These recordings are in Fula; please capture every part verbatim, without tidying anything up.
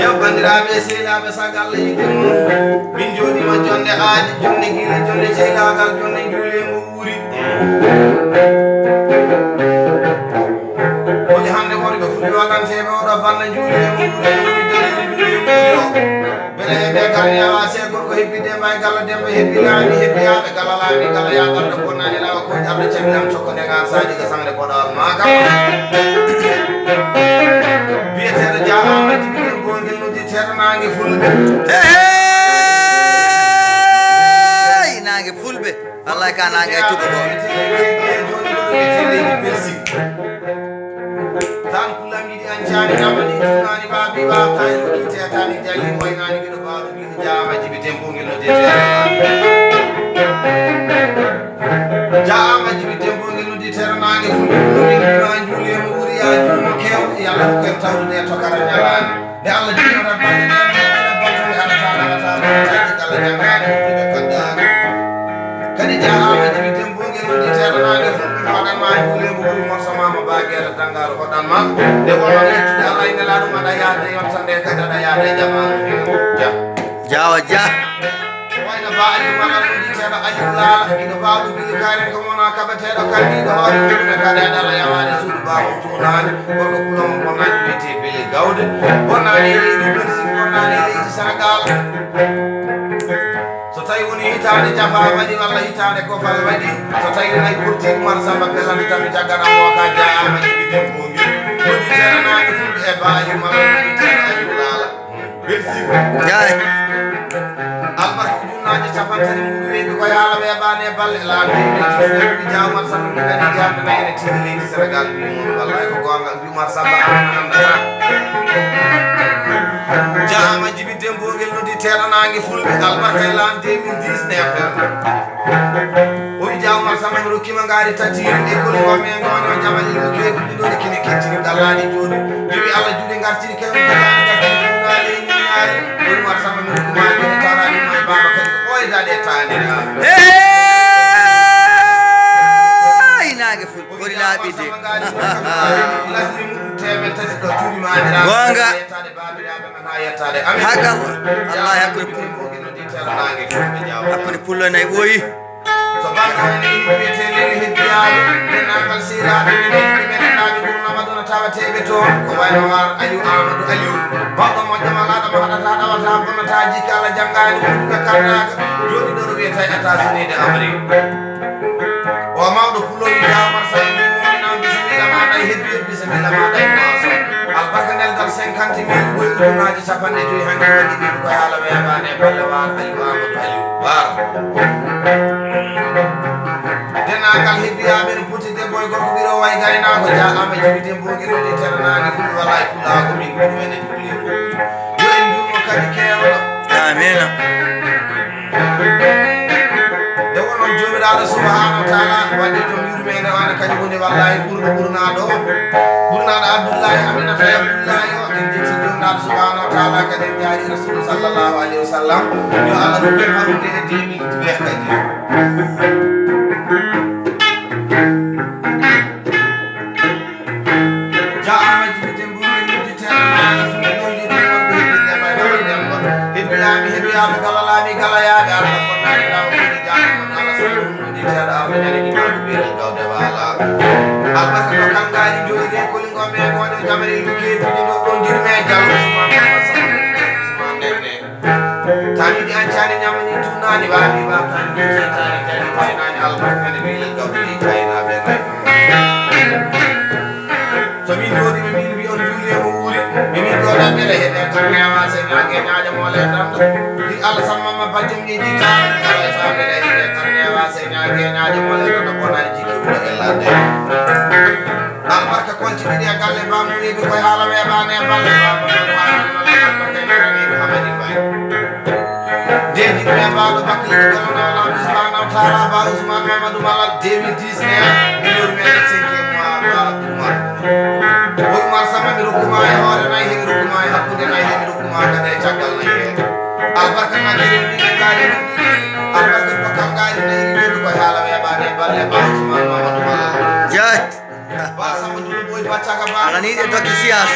Yo banndiraaɓe e sehilaaɓe, sagal yiide mum, min jooɗiima jonde aadi, jonde gila, jonde ceylaagal, jonde njuulee mo wuuri. Woni hannde worɓe fulɓe waɗanteeɓe oɗo bannda njuulee mo wuuri, woni daliilu njuulee mo wuuri o. Beele heɓe gani awa se gorko hebbi Demba e Galla, Demba hebbi Laami, hebbi Yaaɓe Galla, Laami Galla, Yaaɓe Arɗo bonnaani lawa ko Arɗo cabilam cokko nde ngaan saadi ko sangre boɗawal maaka. Biyeteeɗo Jaama Jibi Dembo ngel noddi teeɗo naange fulɓe. Hey! Naange fulɓe. Wallaay ka naange e tuba ko. Biyeteeɗo leydi Belgique. Tan Lam yiɗi an caani, namani tunaani, baabi baabtaani, rokki teetaani, jalli moynaani, giɗo baawɗo, giɗo jaama, jibi tempo, ngel no jeeteere. Jaama, jibi tempo, ngel no jeeteere, naange fulɓe, fulɓe, ngel no juuli e mo ɓuri, yaa juulno keewɗo, Yalla hokku en tawde e tokara ñalaande. Nde Allah jinnata balɗe ɗe, no ɓe balɗe haɗata, haɗata, haɗata, Allah janngaani, ɓe kaddaaka. Kadi jaaraama jibi tembo ngel noddi teeɗanaange fulɓe no waɗan ma juule mbo ɓuri morso ma mo baageere danngaaro hoɗan ma. Nde wonno yettude Allah e nelaaɗo maɗa yaade yontande kadi aɗa yaade e jamaanu heen. Ja. Jaawa ja. Ko wayno Ba Aliou Malal noddi teeɗo Aliou Laala, ino baawɗo gilli kaaren ko wona kaɓeteeɗo kandiiɗo hoore mum ne kadi aɗa ala yawaade suudu baawo tuunaani. Gorko pulo mo bonnaani wiyetee Bele Gawde. Bonnaani e leydi Belgique, bonnaani e leydi Senegal. So tawi woni hitaande jafa waɗi walla hitaande gofal waɗi, so tawi nayi porti Umar Samba Pellandi tan mi jagganaa mo ka jaama jibi tembo ngel. Woni teeɗanaange fulɓe e baali malla woni teeɗo Aliou Laala. Belsi. Jaay. Albarka ujunnaaje cappanɗe tati mbuɗu weeɓi koye haala weeɓaani e balle laabi. Jaama Samba mi kadi jaamde nayi ene tiiɗi leydi Senegal mbi mo wallahi ko goonga. Umar Samba Amana Amdata. Jaama jibi tembo ngel noddi teeɗanaange fulɓe albarka e lan deux mille dix-neuf. O wi Jaama Umar Samba mi rokkima ngaari tati e koli ngoo men ngoo no jamani luuke duɗi ɗo kine kettini gallaaɗi jooɗi. Jowi Allah juuɗe ngartiri kewɗe gallaaɗi ngartiri kuunaali e ñiñaali. O wi Umar Samba mi rokkima jooɗi taaraɗi ma e baaba kadi ko ɓooydaade e taanira. Hey! Naange fulɓe. Kori laaɓi de. Lasli muɗum teemen tati ɗo cuuɗi maaniraaɓe. Goonga. Yettaade baabiraaɓe men haa yettaade amin. Hakam. Allah hakkude pullo. Hakkude pullo nayi ɓooyi. So barka men e yimɓe wiyetee lewi heddiyaaɓe, denndaangal sehilaaɓe men e yimɓe men naaɓe gurnama ɗo no tawateeɓe toon. Ko wayno Waar Aliou Amadou Aliou. Mawɗo moƴƴo malaaɗo mo haɗata ɗawata bonnata jikka Allah janngaani wonduɓe karnaaka. Jooɗi ɗo no wiyetee États-Unis de Amérique. O mawɗo pulo wi Jaamar Samba mbi mo ina bisimilla ma ɗay heddi bisimilla ma ɗay maaso. Albarka nel dal cinquante mille ɓoy ujunnaaji cappanɗe joyi hanki waɗi ɓiɗi koye haala weeɓaani e balle waar Aliou Amadou Aliou Waar. Denaagal hebbiyaaɓe no poti debbo e gorko ɓiro way gaynaako jaama jibi dembo ngel noddi teeɗanaange fulɓe walla e pulaagu min woni men e juuli e mbuuri. Yo en njuurmo kadi keewɗo. Amiina. Nde wonnoon Joomiraaɗo Subhaanahu wa Taala wadde joom yurmeende o, ana kadi woni wallaahi ɓurɗo ɓurnaaɗo o, ɓurnaaɗo Abdullaahi Aminata e Abdullaahi o. En njetti Joomiraaɗo Subhaanahu wa Taala, kadi en njaari Rasuulu sallallaahu aleyhi wa sallam. Yo Allah rokku en hawrude e deux mille weex kadi. Jaama jibi tembo ngel noddi teeɗo naane fulɓe ɗo jeeɗi wonɓe hedde Demba e Gala Demba. Heddi laami heddi yaaɓe Gala laami Gala yaaɓe Arɗo bonnaani lawa kono jaama mon Allah sallu noddi teeɗo Arɗo ñande imaamu biiral gawde waala. Albarka ko kangaari joyi de koli ngombe e ngoɗo jamare luke bidi ɗo ɗon jirme Jallo Usmaan Usmaan Nenne. Taani ɗi an caani ñamani tunnaani waawi waawtaani ɗum seytaane kadi waynaani albarka ne ɓe lel gawɗi ɗi kaynaaɓe kay. So min jooɗi ɓe min mbi on juuli e mo wuuri ɓe min jooɗa ɓele heɓe karnewa se ñaage ñaaje mole tan ɗi alsamma ma bajjum ɗi ɗi taani kala sa ɓele heɓe karnewa se ñaage ñaaje mole tan bonani jikki ɓura e ladde. Albarka kolci ɗiɗi e galle bammu wiɓe koye haala weeɓaani e balle bammu men waɗan mala albarka e mara wiɓe Hamadi Mbaye. Deedi me baɗo bakkiliɗo galana Allah subhanahu wa taala ba Ousmane Mamadou Malal deux mille dix ne. Minor men cinquième mois ba Oumar. Oumar sama mi rokkuma e hoore nayi heɓi rokkuma e hakkunde nayi heɓi rokkuma kadi e caggal nayi he. Albarka ma ɗeri ni ɓe ngaari ɗum ɗiɗi. Albarka dokkal ngaari nayi ɗiɗi koye haala weeɓaani e balle ba Ousmane. Jaaj. Anani ɗe dokke siyas.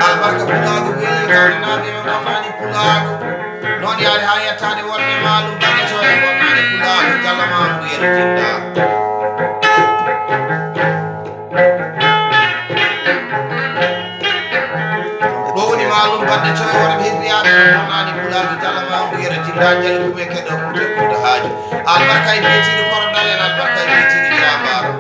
Albarka pulaagu ɓe lelkani naaɓe ɓe ɓornaani pulaagu. Noon yaari haa yettaade worɓe maalum baɗɗo coy ɓornaani pulaagu. Jalla Maamdu Yero Jinda. Ɗo woni maalum baɗɗo coy worɓe hebbiyaaɓe ɓornaani pulaagu. Jalla Maamdu Yero Jinda. Jali kuɓe keɗo kuɓe kuɗo haaju. Albarka e biyetiiɗo korodal en, albarka e biyetiiɗo jaambaaro.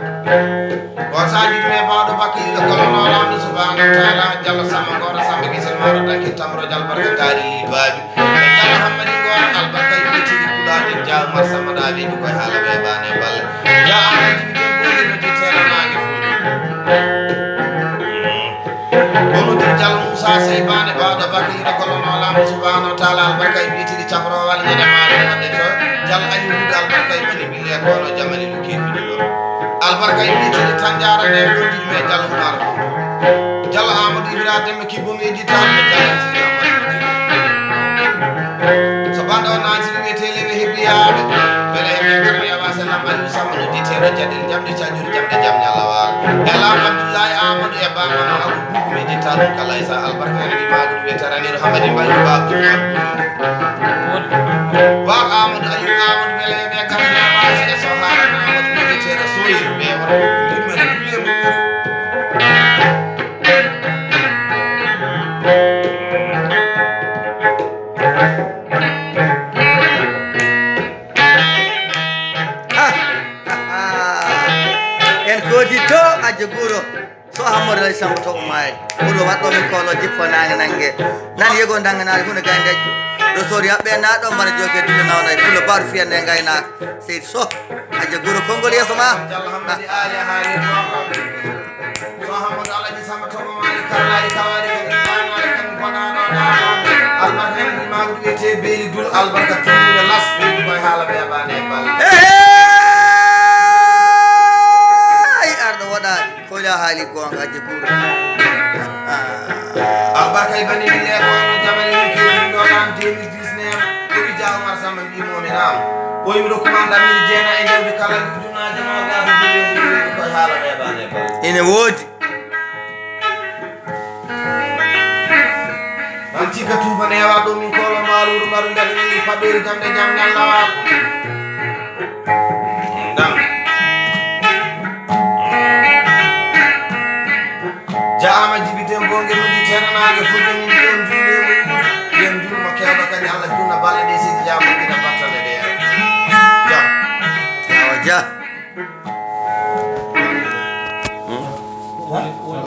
Ko saajidi me baawɗo bakkiliiɗo kolono Laamɗo subhaanahu wa taala, Jalla Samba Ngoro Samba Gisel Maaro Danki Tamro Jal Barka Gaari Lil Baabi. E Jalla Hammadi Ngoro albarka e biyetiiɗo pulaajo Jaa Umar Samba Daabe Duko e haala weebaani e balle. Jaa Ahmad Jibi Dembo e no jettee no naange fuuɗi. Bonodir Jal Muusa Sey Baane baawɗo bakkiliiɗo kolono Laamɗo subhaanahu wa taala albarka e biyetiiɗo cabrowal ñande maaɗo waɗde to Jal Aliou Huuda albarka e mani. Ɓille kono jamani ɗum keɓiɗo ɗo. Albarka e ɓiye tigi tan jarane e ɗon ɗiɗi me Jal Umar. Jal Amadou Ibra Demba Kibbo mi eddi tan e Jal Sina Amadou Kibbo. So banndo on naatiri wiyetee lewe hebbiyaaɓe. Mbele e men ngara mi yawa salam Aliou Samba no jiteeɗo jaɗel jamɗe cajur jamɗe jam ñalla waalo. E laam Abdoulaye Amadou e Baba Mamadou Boubou mi jetta ɗum kala e sa albarka en ɗi magudu wiyetee Ranir Hamadi Mbaye Babou Umar. Wa Amadou Aliou Amadou Bele ɓe kam ñaamaasi e so haarani Amadou Bele teeɗo soyir ɓe wara ɗum yimɓe no dulle mo. En koodi to Aja Guro. So Amadou Lay Samba to Umaari. Pullo waɗɗo min kolo jippo nange nange. Nan yego dange nare hunde gaynde. Ɗo sori yaɓɓe na ɗo mbaɗa joke duɗe nawna e pullo baɗo fiyande e ngaynaaka. Seydi Soh. Aja Guro konngol yeeso ma. Jalla Hammadi Aali a haali ko. So Amadou Alaji Samba to Umaari karlaali kawaali kadi ɗaanaali kadi bonaano ɗaano. Albarka en ɗi mawɗi wiyetee beeli dul albarka tuuɗe las ɓeydu koye haala ɓe abaane e balle. Hey! Arɗo waɗaali. Ko ya haali goonga Aja Guro. Albarka e bani mi le ko no jamani mi ke ɗum ɗo nan deux mille dix-neuf. Ko wi Jaa Umar Samba mbi mo mi nam. O yimi ɗo commande amiri jeena e jawdi kala ɗum junaaji no ga ko ɗum ɗum ko haala ɓe bane. Ene woodi. An cika tuuba newa ɗo min kolo mbalu ɗum mbaɗu ndaɗi min paɗɗori jamɗe jam ñalla. Ndam. Jaama jibiten bonge mudi tenanaage fulɓe min mbiyon juuɗe mum. Mbiyen juuɗe mo kewɗo kadi Allah juuna balɗe ɗe sidi jaama gina battane ɗe. Jam. Awa ja.